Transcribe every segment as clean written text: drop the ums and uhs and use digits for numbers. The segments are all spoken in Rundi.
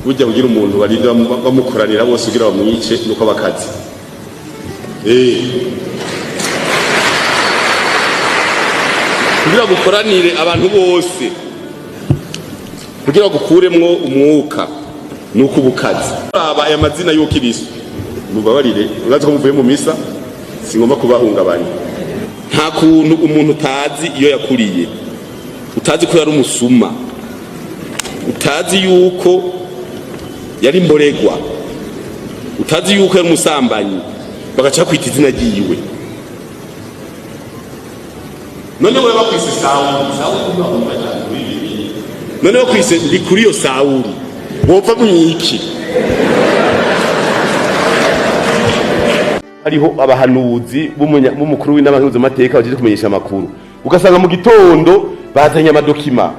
Burya kugira umuntu barinda bamukoranira bose kugira bamwice nuko bakazi. Kugira gukoranire abantu bose kugira gukuremwo umwuka nuko ubukazi. Aba aya mazina yuko ibisu mubabarire, urazi ko muvuye mu misa, singomba kubahungabanya. Nta kuntu umuntu utazi iyo yakuriye, utazi ko yari umusuma, utazi yuko yari imboregwa, utazi yuko yari umusambanyi, bagaca kwita izina ryiwe. None wewe bakwise Sawuli, Sawuli ntibahumva cyane muri Bibiliya. None bakwise ndi kuri iyo Sawuli, wopfa mwiki? Hariho abahanuzi b'umukuru w'inama mpuzamamateka baje kumenyesha amakuru, ugasanga mu gitondo bazanye amadokima,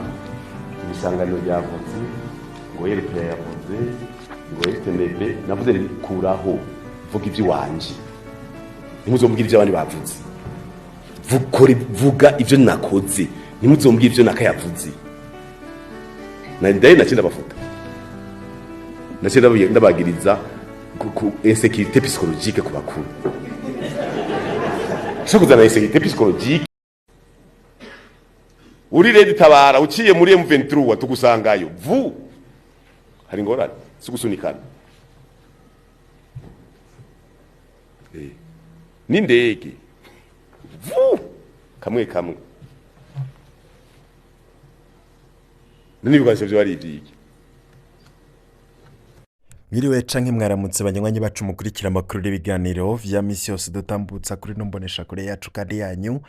ibisanganiro ryavuze ngo RPA yavuze ngo FNB navuze. Kuraho, vuga ivy'iwanje, ntimuzombwire ivyo abandi bavuze. Vuga ivyo nakoze, ntimuzombwire ivyo nakayavuze. Ndaye naciye ndabafuta, naciye ndabagiriza ku insécurité psychologique ku bakuru. Ushaka kuzana insécurité psychologique uri RED Tabara uciye muri M23 tugusangayo vu hari ingorane si gusunikana n'indege vu kamwe kamwe n'ibigwanisho vyo ari ivyiki. Mwiriwe canke mwaramutse, banywanyi bacu mukurikira amakuru n'ibiganiro vya misi yose dutambutsa kuri no mbonesha kure yacu kandi yanyu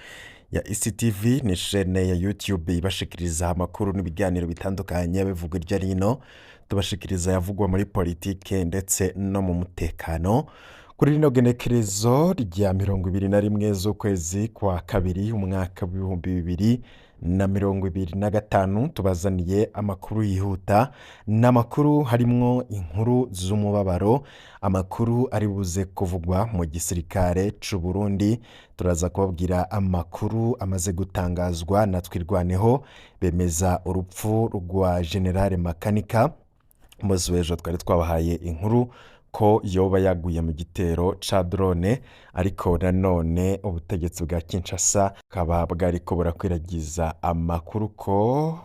ya ECTV. Ni chaîne ya YouTube ibashikiriza amakuru n'ibiganiro bitandukanye bivugwa irya rino, tubashikiriza yavugwa muri politike ndetse no mu mutekano. Kuri rino genekerezo rya 21 z'ukwezi kwa kabiri umwaka w'2025, tubazaniye amakuru yihuta. Ni amakuru harimwo inkuru z'umubabaro, amakuru ari buze kuvugwa mu gisirikare c'u Burundi. Turaza kubabwira amakuru amaze gutangazwa na Twirwaneho, bemeza urupfu rwa General Makanika. Umunsi w'ejo twari twabahaye inkuru ko yoba yaguye mu gitero ca drone, ariko nanone ubutegetsi bwa Kinshasa bukaba bwariko burakwiragiza amakuru ko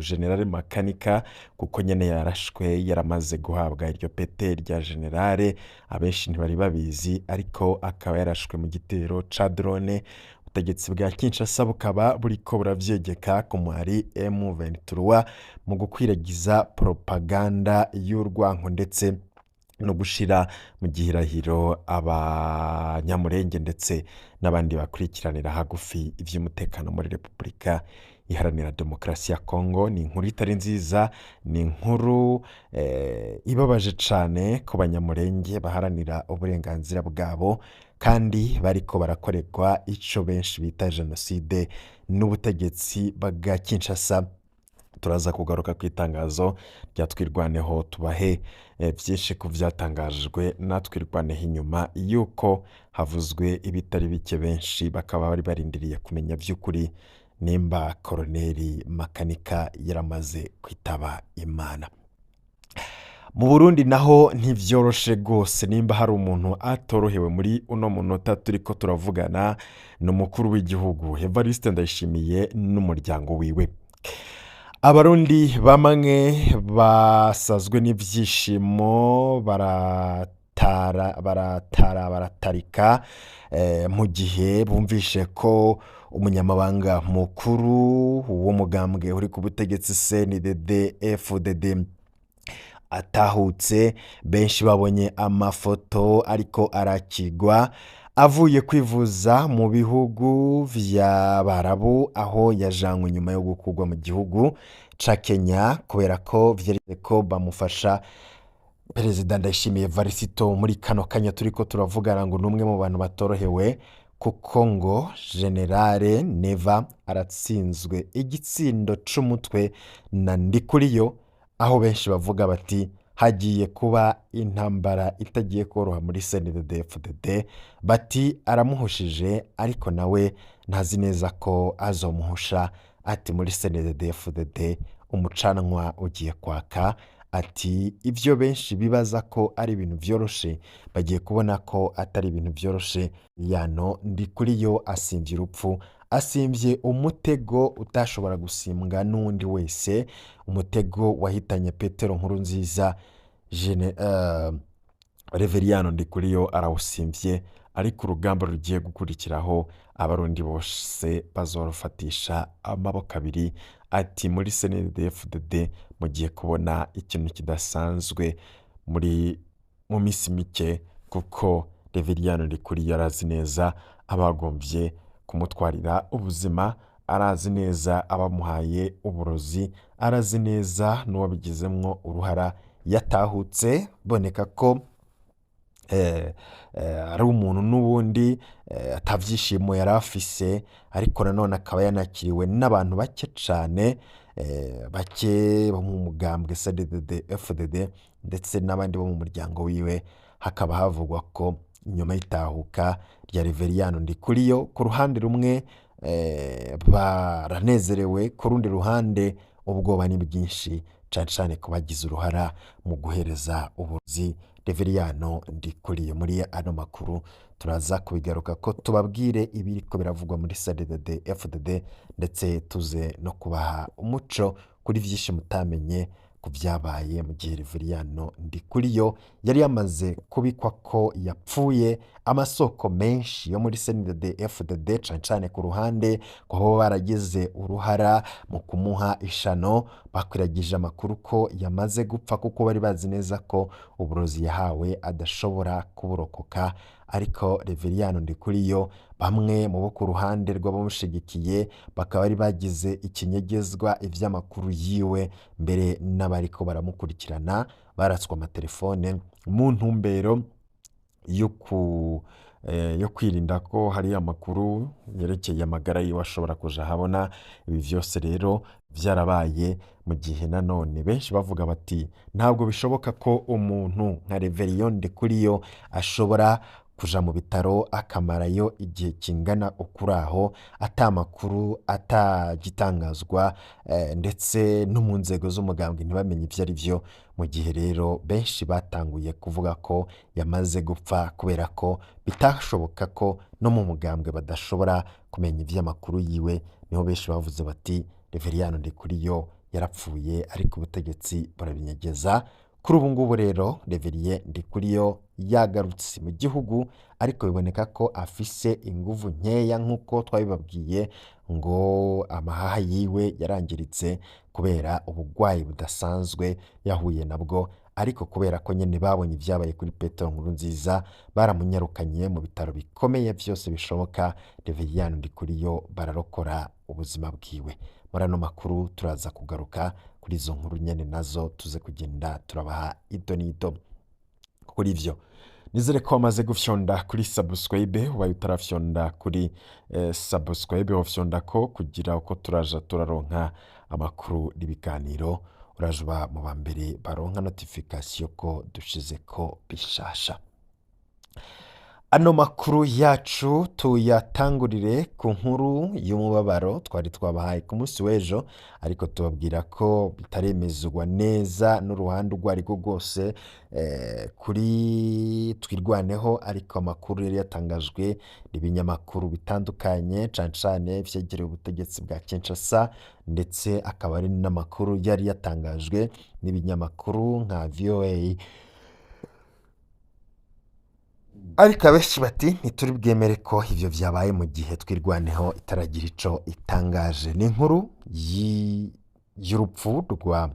General Makanika, kuko nyene yarashwe yaramaze guhabwa iryo pete rya generale, abenshi ntibari babizi, ariko akaba yarashwe mu gitero ca drone. Ubutegetsi bwa Kinshasa bukaba buriko buravyegeka ku muhari M23 mu gukwiragiza propaganda y'urwanko ndetse no gushira mu gihirahiro abanyamurenge ndetse n'abandi bakurikiranira hagufi ivy'umutekano muri Repubulika Iharanira Demokarasi ya Kongo. Ni inkuru itari nziza, ni inkuru ibabaje cane ku banyamurenge baharanira uburenganzira bwabo kandi bariko barakorerwa ico benshi bita jenoside n'ubutegetsi bwa Kinshasa. Turaza kugaruka ku itangazo rya Twirwaneho, tubahe byinshi ku byatangajwe na Twirwaneho inyuma y'uko havuzwe ibitari bike, benshi bakaba bari barindiriye kumenya by'ukuri nimba Koroneri Makanika yaramaze kwitaba Imana. Mu Burundi naho ntibyoroshe rwose. Nimba hari umuntu atorohewe muri uno munota turi ko turavugana, ni umukuru w'igihugu Evariste Ndayishimiye n'umuryango wiwe. Abarundi bamwe basazwe n'ibyishimo, baratara baratara baratarika mu gihe bumvishe ko umunyamabanga mukuru w'umugambwe uri ku butegetsi CNDD FDD atahutse. Benshi babonye amafoto ariko arakigwa avuye kwivuza mu bihugu vy'Abarabu, aho yajanywe nyuma yo gukurwa mu gihugu ca Kenya kubera ko vyeretse ko bamufasha. Perezida Ndayishimiye Varisito muri kano kanya turiko turavugana ngo ni umwe mu bantu batorohewe, kuko ngo Generale Neva aratsinzwe igitsindo c'umutwe na Ndikuriyo, aho benshi bavuga bati hagiye kuba intambara itagiye koroha muri CNDD-FDD. Bati aramuhushije, ariko nawe ntazi neza ko azomuhusha. Ati muri CNDD-FDD umucanwa ugiye kwaka. Ati ibyo benshi bibaza ko ari ibintu vyoroshe, bagiye kubona ko atari ibintu vyoroshe. Yano Ndikuriyo asimvye urupfu, asimvye umutego utashobora gusimbwa n'uwundi wese, umutego wahitanye Petero Nkurunziza. Reveriyano Ndikuriyo arawusimvye, ariko urugamba rugiye gukurikiraho abarundi bose bazorufatisha amaboko abiri. Ati muri CNDD-FDD mugiye kubona ikintu kidasanzwe muri mu minsi mike, kuko Reveriyano Ndikuriyo arazi neza abagombye kumutwarira ubuzima, arazi neza abamuhaye uburozi, arazi neza n'uwabigizemwo uruhara. Yatahutse boneka ko ari umuntu n'ubundi atavyishimo yari afise, ariko nanone akaba yanakiriwe n'abantu bake cane, bake bo mu mugambwe CNDD FDD ndetse n'abandi bo mu muryango wiwe. Hakaba havugwa ko inyuma y'itahuka rya Reveriyano Ndikuriyo, ku ruhande rumwe baranezerewe, ku rundi ruhande ubwoba ni bwinshi, cane cane ku bagize uruhara mu guhereza uburozi Reveriyano Ndikuriyo. Muri ano makuru turaza kubigaruka ko tubabwire ibiriko biravugwa muri CNDD FDD, ndetse tuze no kubaha umuco kuri vyinshi mutamenye ku vyabaye mu gihe Reveriyano Ndikuriyo yari yamaze kubikwa ko yapfuye. Amasoko menshi yo muri CNDD FDD, cane cane ku ruhande ko baragize uruhara mu kumuha ishano, bakwiragije amakuru ko yamaze gupfa, kuko bari bazi neza ko uburozi yahawe adashobora kuburokoka. Ariko Reveriyano Ndikuriyo, bamwe mu bo ku ruhande rw'abamushigikiye bakaba bari bagize ikinyegezwa ivy'amakuru yiwe, mbere n'abariko baramukurikirana baratswe amatelefone mu ntumbero yo kwirinda ko hari amakuru yerekeye amagara yiwe ashobora kuja ahabona. Ibi vyose rero vyarabaye mu gihe nanone benshi bavuga bati ntabwo bishoboka ko umuntu nka Reveriyano Ndikuriyo ashobora kuja mu bitaro akamarayo igihe kingana ukuraho ata makuru atagitangazwa, ndetse no mu nzego z'umugambwe ntibamenye ivyo ari vyo. Mu gihe rero benshi batanguye kuvuga ko yamaze gupfa, kubera ko bitashoboka ko no mu mugambwe badashobora kumenya ivy'amakuru yiwe, niho benshi bavuze bati Reveriyano Ndikuriyo yarapfuye, ariko ubutegetsi burabinyegeza. Kuri ubu ngubu rero Reverien Ndikuriyo yagarutse mu gihugu, ariko biboneka ko afise inguvu nkeya nk'uko twabibabwiye, ngo amahaha yiwe yarangiritse kubera ubugwayi budasanzwe yahuye nabwo. Ariko kubera ko nyene babonye ivyabaye kuri Petero Nkurunziza, baramunyarukanye mu bitaro bikomeye vyose bishoboka. Reveriyano Ndikuriyo bararokora ubuzima bwiwe. Muri ano makuru turaza kugaruka kuri izo nkuru nyene, nazo tuze kugenda turabaha ido n'ido kuri ivyo. Nizere ko wamaze gufyonda kuri subscribe. Ubaye utarafyonda kuri subscribe, wofyonda ko kugira uko turaja turaronka amakuru n'ibiganiro, uraja uba mu ba mbere baronka notification ko dushizeko bishasha. Ano makuru yacu tuyatangurire ku nkuru y'umubabaro twari twabahaye ku munsi w'ejo, ariko tubabwira ko bitaremezwa neza n'uruhande urwo ari rwo rwose kuri Twirwaneho. Ariko amakuru yari yatangajwe n'ibinyamakuru bitandukanye, cane cane vyegereye ubutegetsi bwa Kinshasa, ndetse akaba ari n'amakuru yari yatangajwe n'ibinyamakuru nka VOA. Ariko abenshi bati ntituri bwemere ko ivyo vyabaye mu gihe Twirwaneho itaragira ico itangaje. Ni inkuru y'urupfu rwa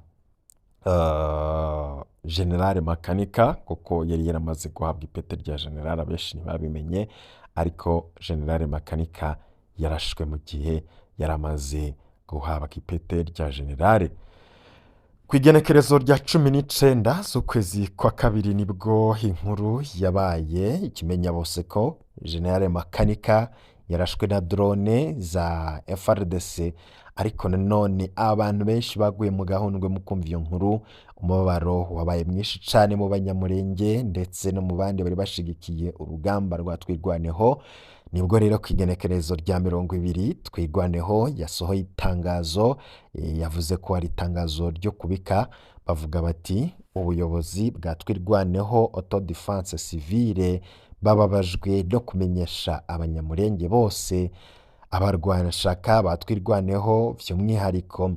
General Makanika, kuko yari yaramaze guhabwa ipete rya General, abenshi ntibabimenye, ariko General Makanika yarashwe mu gihe yaramaze guhabwa ipete rya General. Ku igenekerezo rya 19 z'ukwezi kwa kabiri nibwo inkuru yabaye ikimenya bose ko General Makanika yarashwe na drone za FARDC. Ariko nanone abantu benshi baguye mu gahundwe mu kumva iyo nkuru. Umubabaro wabaye mwinshi cane mu Banyamurenge ndetse no mu bandi bari bashigikiye urugamba rwa Twirwaneho. Nibwo rero ku igenekerezo rya 20 Twirwaneho yasohoye itangazo, yavuze ko ari itangazo ryo kubika, bavuga bati ubuyobozi bwa Twirwaneho Auto Defense Civile bababajwe no kumenyesha Abanyamulenge bose, abarwanashaka ba Twirwaneho by'umwihariko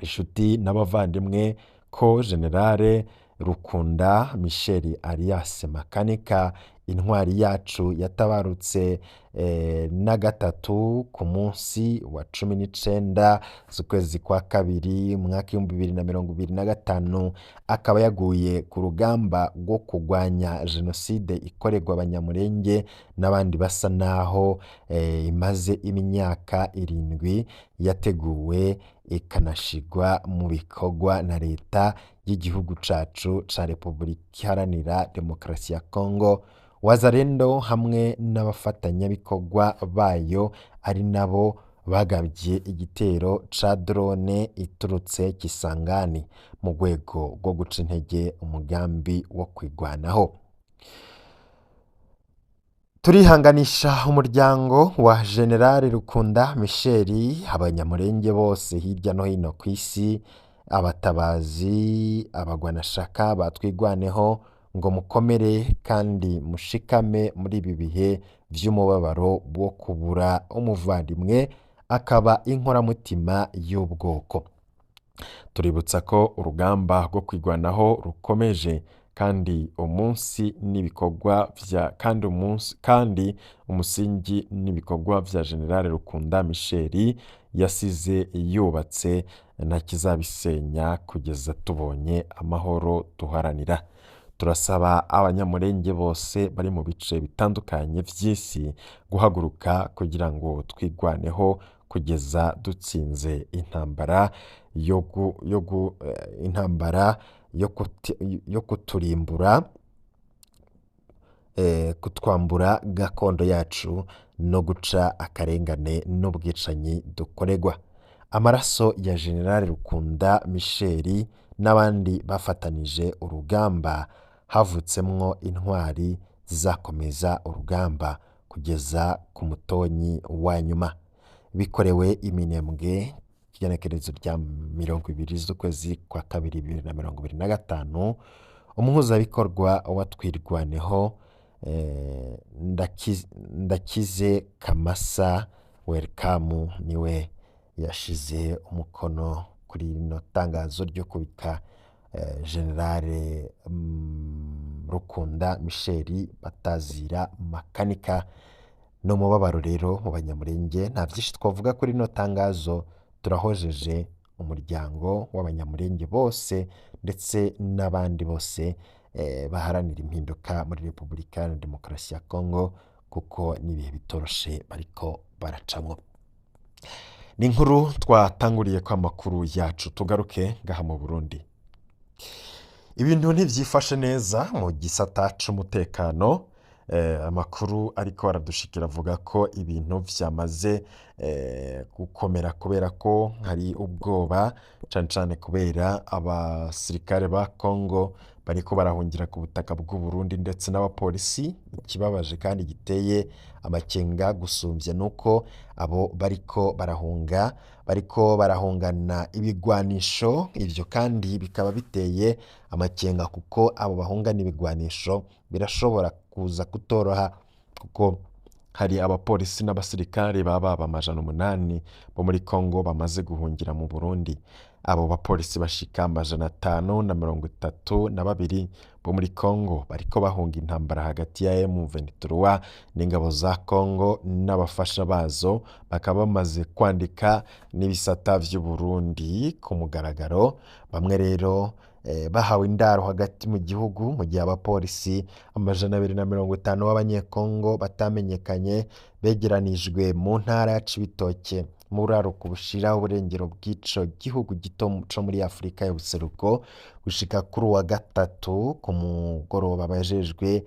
inshuti n'abavandimwe, ko Generale Rukunda Michel alias Makanika, intwari yacu, yatabarutse na gatatu ku munsi wa 19 z'ukwezi kwa kabiri umwaka 2025, akaba yaguye ku rugamba rwo kurwanya jenoside ikorerwa Abanyamulenge n'abandi basa naho imaze imyaka 7 yateguwe ikanashigwa mu bikorwa na leta y'igihugu cacu ca Repubulika Iharanira Demokarasi ya Kongo. Wazalendo hamwe n'abafatanyabikorwa bayo ari nabo bagabye igitero ca drone iturutse Kisangani mu rwego rwo guca intege umugambi wo kwigwanaho. Turihanganisha umuryango wa General Rukunda Michel, Abanyamulenge bose hirya no hino ku isi, abatabazi, abagwanashaka ba Twirwaneho, ngo mukomere kandi mushikame muri ibi bihe vy'umubabaro wo kubura umuvandimwe akaba inkoramutima y'ubwoko. Tuributsa ko urugamba rwo kwigwanaho rukomeje kandi umunsi n'ibikorwa vya kandi umunsi kandi umusingi n'ibikorwa vya General Rukunda Michel yasize yubatse nta kizabisenya kugeza tubonye amahoro duharanira. Turasaba Abanyamulenge bose bari mu bice bitandukanye vy'isi guhaguruka kugira ngo twigwaneho kugeza dutsinze intambara yo gu, yo gu, intambara yo kuturimbura, kutwambura gakondo yacu no guca akarengane n'ubwicanyi dukorerwa. Amaraso ya General Rukunda Michel n'abandi bafatanije urugamba havutsemwo intwari zizakomeza urugamba kugeza ku mutonyi wa nyuma. Bikorewe iminembwe igenekerezo rya 20 z'ukwezi kwa kabiri 2025, umuhuzabikorwa wa Twirwaneho Ndakize Kamasa Welcome niwe yashize umukono kuri rino tangazo ryo kubika General Rukunda Michel batazira Makanika. Ni umubabaro rero mu Banyamulenge, nta byinshi twavuga kuri rino tangazo. Turahojeje umuryango w'Abanyamulenge bose ndetse n'abandi bose baharanira impinduka muri Repubulika Iharanira Demokarasi ya Kongo, kuko n'ibihe bitoroshe bariko baracamwo. Ni inkuru twatanguriye ko amakuru yacu tugaruke ngaha mu Burundi. Ibintu ntivyifashe neza mu gisata c'umutekano. Amakuru ariko aradushikira avuga ko ibintu vyamaze gukomera kubera ko hari ubwoba cane cane kubera abasirikare ba Kongo bariko barahungira ku butaka bw'u Burundi ndetse n'abapolisi. Ikibabaje kandi giteye amakenga gusumvya nuko abo bariko barahunga bariko barahungana ibigwanisho. Ivyo kandi bikaba biteye amakenga kuko abo bahungana ibigwanisho birashobora kuza kutoroha, kuko hari abapolisi n'abasirikare baba 800 bo muri Kongo bamaze guhungira mu Burundi. Abo bapolisi bashika 532 bo muri Kongo bariko bahunga intambara hagati ya M23 n'ingabo za Kongo n'abafasha bazo, bakaba bamaze kwandika n'ibisata vy'u Burundi ku mugaragaro. Bamwe rero bahawe indaro hagati mu gihugu, mu gihe abapolisi 250 b'Abanyekongo batamenyekanye begeranijwe mu ntara ya Cibitoke mu buraruko bushira uburengero bw'ico gihugu gito co muri Afurika y'ubuseruko. Gushika kuri uwa gatatu ku mugoroba, abajejwe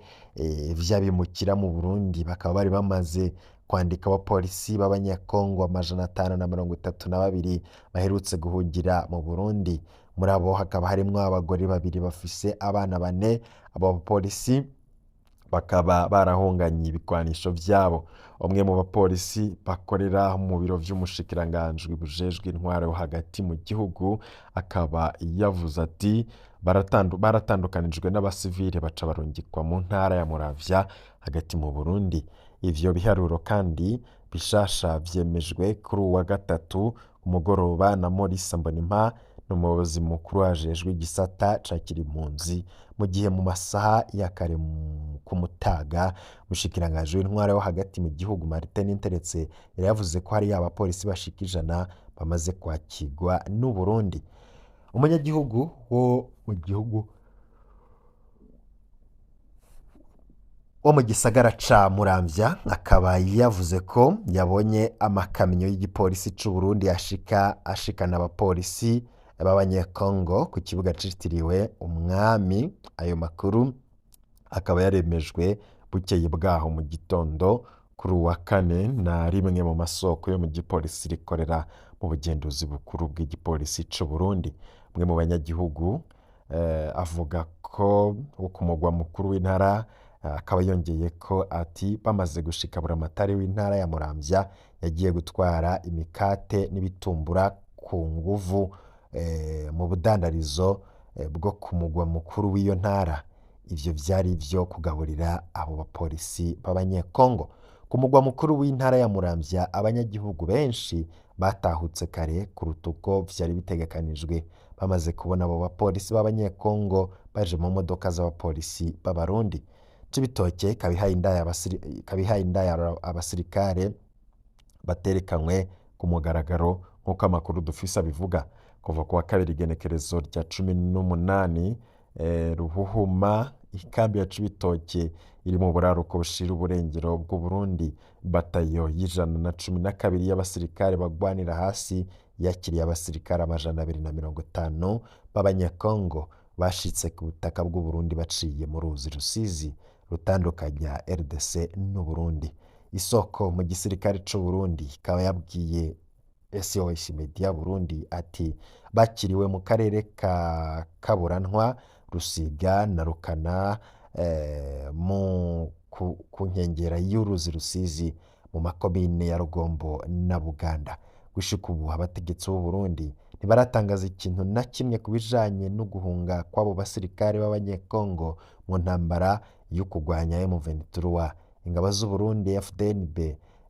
vy'abimukira mu Burundi bakaba bari bamaze kwandika abapolisi b'Abanyekongo 532 baherutse guhungira mu Burundi. Muri abo hakaba harimwo abagore babiri bafise abana bane. Abo bapolisi Bakaba barahunganye ibigwanisho vyabo. Umwe mu bapolisi bakorera mu biro vy'umushikiranganji bujejwe intwaro hagati mu gihugu akaba yavuze ati: "Baratandukanijwe n'abasivile, baca barungikwa mu ntara ya Muramvya hagati mu Burundi." Ivyo biharuro kandi bishasha vyemejwe kuri uwa gatatu ku mugoroba na Maurice Mbonimpa, n'umuyobozi mukuru ajejwe igisata cakira impunzi, mu gihe mu masaha ya kare ku mutaga umushikiranganji w'intwaro yo hagati mu gihugu Martin Niteretse yari yavuze ko hari abapolisi bashika 100 bamaze kwakirwa n'u Burundi. Umunyagihugu wo mu gihugu wo mu gisagara ca Muramvya akaba yavuze ko yabonye amakamyo y'igipolisi c'u Burundi ashikana abapolisi b'abanyekongo ku kibuga citiriwe umwami. Ayo makuru akaba yaremejwe bukeye bwaho mu gitondo kuri uwa kane na rimwe mu masoko yo mu gipolisi rikorera mu bugenduzi bukuru bw'igipolisi c'u Burundi. Umwe mu banyagihugu avuga ko wo ku mugwa mukuru w'intara akaba yongeye ko ati: "Bamaze gushika, buramatari w'intara ya Muramvya yagiye gutwara imikate n'ibitumbura ku nguvu mu budandarizo bwo ku mugwa mukuru w'iyo ntara. Ivyo vyari ivyo kugaburira abo bapolisi b'abanyekongo." Ku mugwa mukuru w'intara ya Muramvya, abanyagihugu benshi batahutse kare kuruta uko vyari bitegekanijwe, bamaze kubona abo bapolisi b'abanyekongo baje mu modoka z'abapolisi b'abarundi. Cibitoke ikaba ihaye indaya abasirikare baterekanywe ku mugaragaro, nk'uko amakuru dufise abivuga. Kuva ku wa kabiri igenekerezo rya 18 Ruhuhuma, ikambi ya Cibitoke iri mu buraruko bushira uburengero bw'Uburundi, batayo y'112 y'abasirikare bagwanira hasi yakiriye abasirikare 250 b'abanyekongo bashitse ku butaka bw'Uburundi baciye mu ruzi Rusizi rutandukanya RDC n'Uburundi. Isoko mu gisirikare c'Uburundi ikaba yabwiye SOS Media Burundi ati: "Bakiriwe mu karere ka Kaburantwa, Rusiga na Rukana ku nkengera y'uruzi Rusizi mu makomine ya Rugombo na Buganda." Gushika ubu abategetsi b'u Burundi ntibaratangaza ikintu na kimwe ku bijanye no guhunga kw'abo basirikare b'abanyekongo mu ntambara yo kurwanya M23. Ingabo z'u Burundi FDNB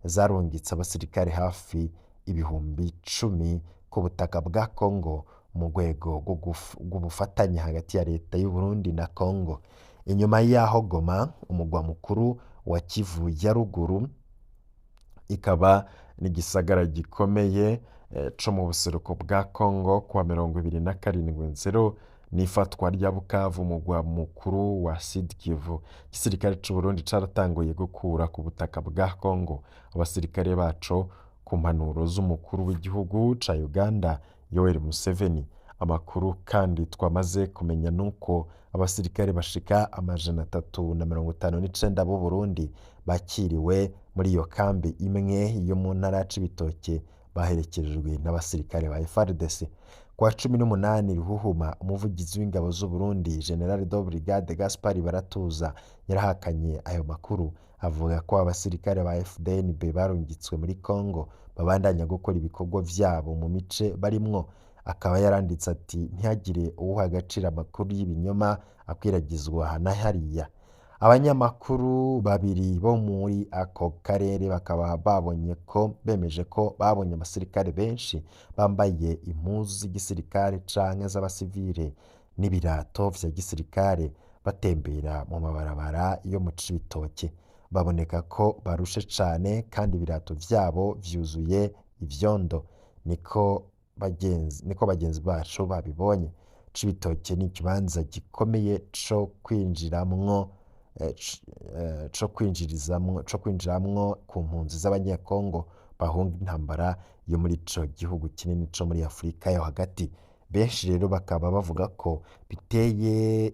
zarungitse abasirikare hafi 10,000 ku butaka bwa Congo mu rwego rw'ubufatanye hagati ya leta y'u Burundi na Congo. Inyuma y'aho Goma, umugwa mukuru wa Kivu ya ruguru, ikaba n'igisagara gikomeye co mu buseruko bwa Congo, kuwa 27 Nzero n'ifatwa rya Bukavu, umugwa mukuru wa Sud Kivu, igisirikare c'u Burundi caratanguye gukura ku butaka bwa Congo abasirikare baco ku mpanuro z'umukuru w'igihugu ca Uganda Yoweri Museveni. Amakuru kandi twamaze kumenya nuko abasirikare bashika 359 b'u Burundi bakiriwe muri iyo kambi imwe yo mu ntara ya Cibitoke, baherekejwe n'abasirikare ba FARDC. Kuwa 18 Ruhuhuma, umuvugizi w'ingabo z'u Burundi General de Brigade Gaspard Baratuza yarahakanye ayo makuru, avuga ko abasirikare ba FDNB barungitswe muri Congo babandanya gukora ibikorwa vyabo mu mice barimwo. Akaba yaranditse ati: "Ntihagire uwuha agaciro amakuru y'ibinyoma akwiragizwa aha na hariya." Abanyamakuru babiri bo muri ako karere bakaba babonye ko bemeje ko babonye abasirikare benshi bambaye impuzu z'igisirikare canke z'abasivile n'ibirato vya gisirikare batembera mu mabarabara yo mu Cibitoke. Baboneka ko barushe cane kandi ibirato vyabo vyuzuye ivyondo, niko bagenzi bacu babibonye. Cibitoke ni ikibanza gikomeye co kwinjiramwo co kwinjiramwo ku mpunzi z'abanyekongo bahunga intambara yo muri ico gihugu kinini co muri Afurika yo hagati. Benshi rero bakaba bavuga ko biteye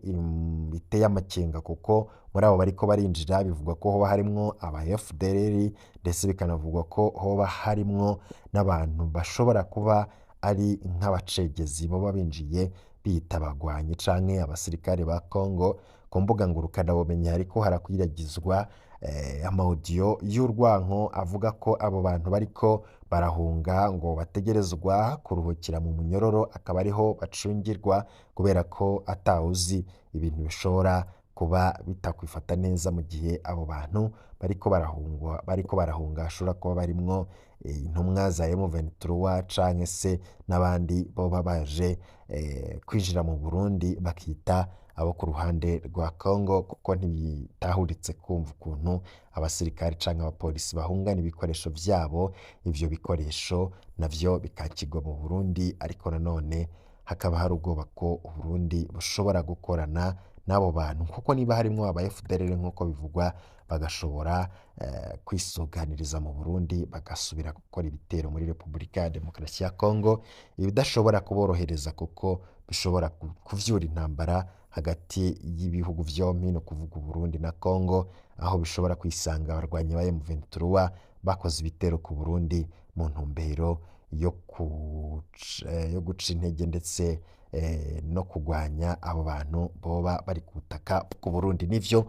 amakenga, kuko muri abo bariko barinjira bivugwa ko hoba harimwo aba FDLR, ndetse bikanavugwa ko hoba harimwo n'abantu bashobora kuba ari nk'abacegezi boba binjiye biyita abagwanyi canke abasirikare ba Congo, Ku mbuga ngurukanabumenyi hariko harakwiragizwa amaudiyo y'urwanko avuga ko abo bantu bariko barahunga ngo bategerezwa kuruhukira mu munyororo, akaba ariho bacungirwa kubera ko atawuzi ibintu bishobora kuba bitakwifata neza mu gihe abo bantu bariko barahungwa, bariko barahunga hashobora kuba barimwo intumwa za M23 canke se n'abandi boba baje kwinjira mu Burundi bakita abo ku ruhande rwa Congo, kuko ntibitahuritse kumva ukuntu abasirikare canke abapolisi bahungana ibikoresho vyabo, ivyo bikoresho navyo bikakirwa mu Burundi, ariko nanone hakaba hari ubwoba ko Uburundi bushobora gukorana n'abo bantu, kuko niba harimwo aba FDLR nk'uko bivugwa bagashobora kwisuganiriza mu Burundi bagasubira gukora ibitero muri Repubulika ya Demokarasi ya Congo, ibidashobora kuborohereza kuko bishobora kuvyura intambara hagati y'ibihugu vyompi, no kuvuga Uburundi na Congo, aho bishobora kwisanga abarwanyi ba M23 bakoze ibitero ku Burundi mu ntumbero yo guca intege ndetse no kugwanya abo bantu boba bari ku butaka bw'u Burundi. Nivyo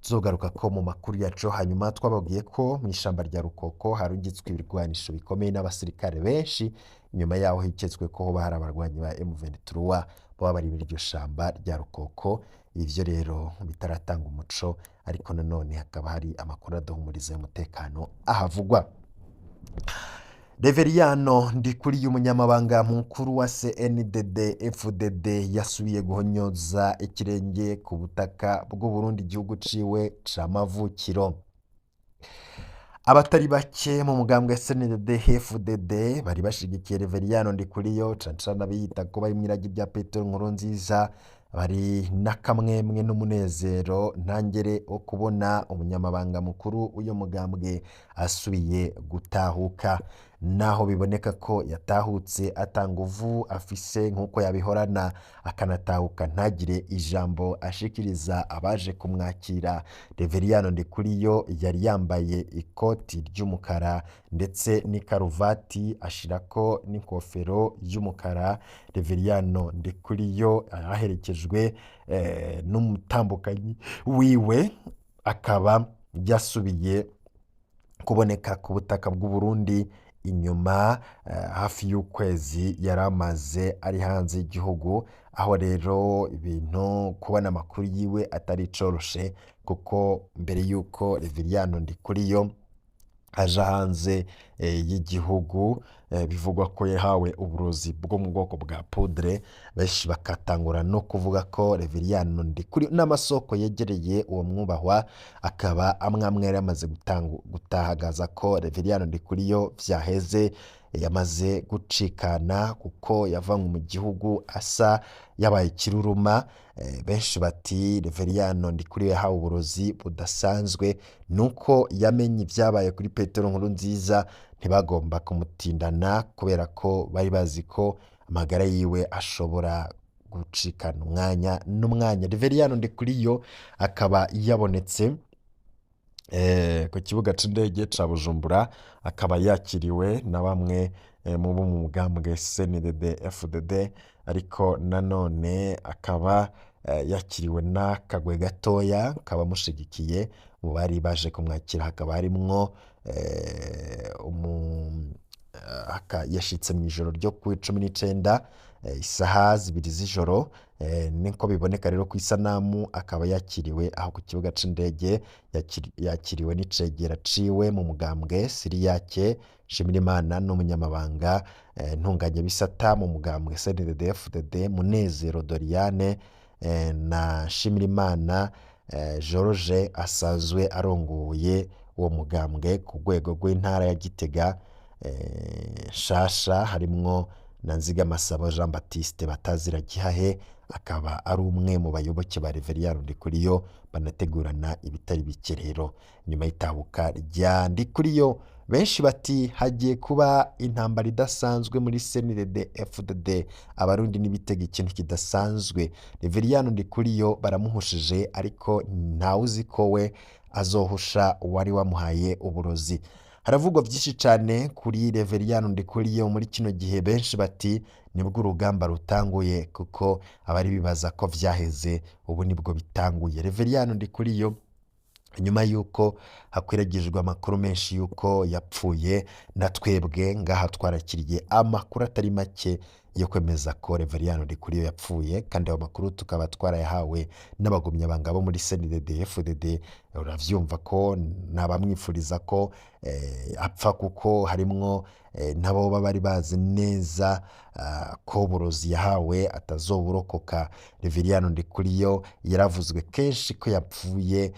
tuzogaruka ko mu makuru yacu. Hanyuma twababwiye ko mu ishamba rya Rukoko harungitswe ibirwanisho bikomeye n'abasirikare benshi, nyuma yaho hiketswe ko hoba hari abarwanyi ba M23 baba bari muri iryo shamba rya Rukoko. Ivyo rero bitaratanga umuco, ariko nanone hakaba hari amakuru aduhumuriza y'umutekano ahavugwa. Reveriyano Ndikuriye, umunyamabanga mukuru wa CNDD FDD, yasubiye guhonyoza ikirenge ku butaka bw'u Burundi, igihugu ciwe c'amavukiro. Abatari bake mu mugambwe CNDD FDD bari bashigikiye Reveriyano Ndikuriyo, cane cane abiyita ko bari mw'iragi rya Petero Nkurunziza, bari n'akamwemwe n'umunezero ntangere wo kubona umunyamabanga mukuru w'uyo mugambwe asubiye gutahuka, naho biboneka ko yatahutse ata nguvu afise nk'uko yabihorana, akanatahuka ntagire ijambo ashikiriza abaje kumwakira. Reveriyano Ndikuriyo yari yambaye ikoti ry'umukara ndetse n'ikaruvati, ashirako n'inkofero y'umukara. Reveriyano Ndikuriyo aherekejwe n'umutambukanyi wiwe, akaba yasubiye kuboneka ku butaka bw'u Burundi inyuma hafi y'ukwezi yari amaze ari hanze y'igihugu, aho rero ibintu kubona amakuru yiwe atari coroshe, kuko mbere y'uko Reveriyano Ndikuriyo aja hanze y'igihugu, bivugwa ko yahawe uburozi bwo mu bwoko bwa poudre, benshi bakatangura no kuvuga ko Reveriyano Ndikuriyo n'amasoko yegereye uwo mwubahwa akaba amwe amwe yari yamaze gutahagaza ko Reveriyano Ndikuriyo vyaheze, yamaze gucikana kuko yavanywe mu gihugu asa yabaye ikiruruma. Benshi bati Reveriyano Ndikuriyo yahawe uburozi budasanzwe, nuko yamenye ibyabaye kuri Petero Nkurunziza, ntibagomba kumutindana kubera ko bari bazi ko amagara yiwe ashobora gucikana umwanya n'umwanya. Reveriyano Ndikuriyo akaba yabonetse ku kibuga c'indege ca Bujumbura, akaba yakiriwe na bamwe mu bo mu mugambwe CNDD FDD, ariko nanone akaba yakiriwe n'akagwe gatoya kabamushigikiye. Mu bari baje kumwakira hakaba harimwo yashitse mu ijoro ryo ku 19, isaha 2 z'ijoro, niko biboneka rero ku isanamu. Akaba yakiriwe aho ku kibuga c'indege, yakiriwe n'icegera ciwe mu mugambwe Siriyake Nshimirimana n'umunyamabanga ntunganyabisata mu mugambwe CNDD FDD Munezero Doriane, na Nshimirimana George asanzwe arongoye uwo mugambwe ku rwego rw'intara ya Gitega nshasha, harimwo na Nzigamasabo Jean Baptiste Batazira Gihahe, akaba ari umwe mu bayoboke ba Reveriyano Ndikuriyo banategurana ibitari bike. Rero nyuma y'itahuka rya Ndikuriyo, benshi bati hagiye kuba intambara idasanzwe muri CNDD FDD, abarundi n'ibitega ikintu kidasanzwe. Reveriyano Ndikuriyo baramuhushije, ariko ntawuzi ko we azohusha uwari wamuhaye uburozi. Haravugwa byinshi cyane kuri Reveriyano Ndikuriyo muri kino gihe. Benshi bati nibwo urugamba rutanguye, kuko abari bibaza ko vyaheze ubu nibwo bitanguye. Reveriyano Ndikuriyo, nyuma y'uko hakwiragijwe amakuru menshi y'uko yapfuye, na twebwe ngaha twarakiriye amakuru atari make yo kwemeza ko Reveriyano Ndikuriyo yapfuye, kandi ayo makuru tukaba twarayahawe n'abagumyabanga bo muri CNDD FDD. Uravyumva ko nabamwifuriza ko apfa, kuko harimwo nabo baba bari bazi neza ko uburozi yahawe atazoburokoka. Reveriyano Ndikuriyo yaravuzwe kenshi ko yapfuye,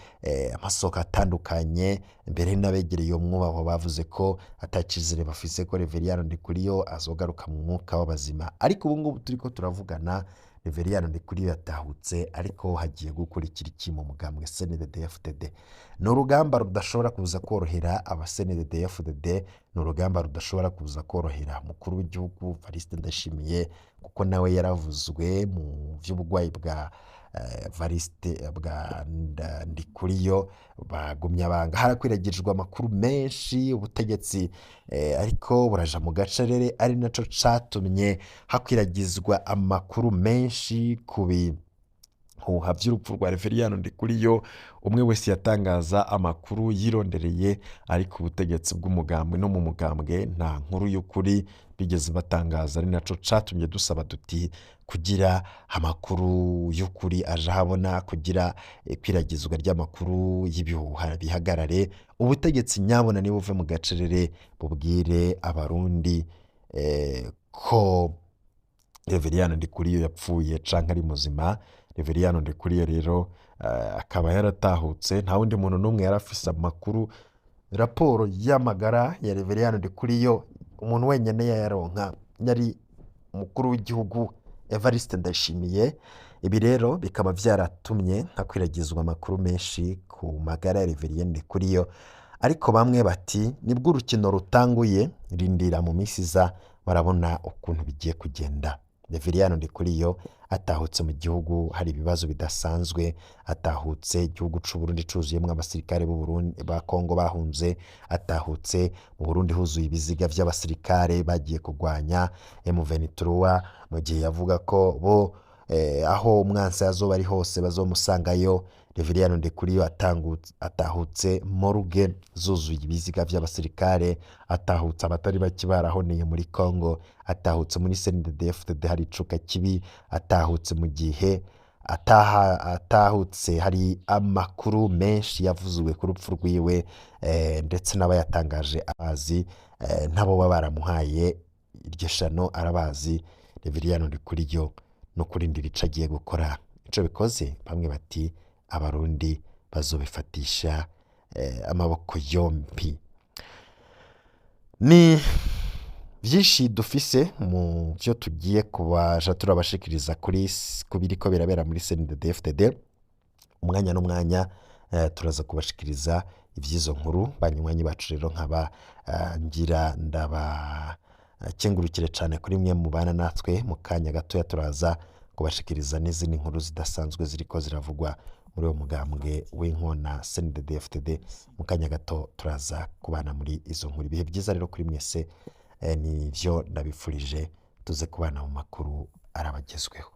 amasoko atandukanye mbere n'abegereye uwo mwubahwa bavuze ko atacizere bafise ko Reveriyano Ndikuriyo azogaruka mu mwuka w'abazima. Ariko ubu ngubu turiko turavugana, Reveriyano Ndikuriyo yatahutse, ariko hagiye gukurikira iki mu mugambwe CNDD FDD? Ni urugamba rudashobora kuza korohera aba CNDD FDD, ni urugamba rudashobora kuza korohera umukuru w'igihugu Evariste Ndayishimiye, kuko nawe yaravuzwe mu vy'ubugwayi bwa Evariste bwa Ndikuriyo. Bagumya banga, harakwiragijwe amakuru menshi, ubutegetsi ariko buraja mu gacerere, ari naco catumye hakwiragizwa amakuru menshi ku bihuha vy'urupfu rwa Reveriyano Ndikuriyo. Umwe wese yatangaza amakuru yirondereye, ariko ubutegetsi bw'umugambwe no mu mugambwe nta nkuru y'ukuri bigeze batangaza, ari naco catumye dusaba duti kugira amakuru y'ukuri aje ahabona, kugira ikwiragizwa ry'amakuru y'ibihuha bihagarare. Ubutegetsi nyabona nibuve mu gacerere, bubwire abarundi ko Reveriyano Ndikuriyo yapfuye canke ari muzima. Reveriyano Ndikuriyo rero akaba yaratahutse, nta wundi muntu n'umwe yari afise amakuru. Raporo y'amagara ya Reveriyano Ndikuriyo umuntu wenyene yayaronka yari umukuru w'igihugu Evariste Ndayishimiye. Ibi rero bikaba vyaratumye hakwiragizwa amakuru menshi ku magara ya Reveriyano Ndikuriyo, ariko bamwe bati nibwo urukino rutanguye, rindira mu minsi iza barabona ukuntu bigiye kugenda. Reveriyano Ndikuriyo atahutse mu gihugu hari ibibazo bidasanzwe, atahutse igihugu c'u Burundi cuzuyemwo abasirikare b'u Burundi ba Kongo bahunze, atahutse mu Burundi huzuye ibiziga vy'abasirikare bagiye kurwanya M23, mu gihe yavuga ko bo aho umwansi azoba ari hose bazomusangayo. Reveriyano Ndikuriyo atahutse morgue zuzuye ibiziga vy'abasirikare, atahutse abatari bake barahoneye muri Congo, atahutse muri CNDD FDD hari icuka kibi, atahutse mu gihe atahutse hari amakuru menshi yavuzwe ku rupfu rwiwe, ndetse n'abayatangaje abazi, nabo baba baramuhaye iryo shano arabazi. Reveriyano Ndikuriyo no kurindira ico agiye gukora ico bikoze, bamwe bati abarundi bazobifatisha amaboko yompi. Ni vyinshi dufise mu vyo tugiye kubaja turabashikiriza kuri ku biriko birabera muri CNDD FDD. Umwanya n'umwanya turaza kubashikiriza ivy'izo nkuru. Banywanyi bacu rero nkaba ngira ndabakengurukire cane kuri mwe mubana natwe. Mu kanya gatoya turaza kubashikiriza n'izindi nkuru zidasanzwe ziriko ziravugwa muri uwo mugambwe w'inkona CNDD FDD. Mu kanya gato turaza kubana muri izo nkuru. Ibihe byiza rero kuri mwese, nivyo ndabifurije, tuze kubana mu makuru arabagezweho.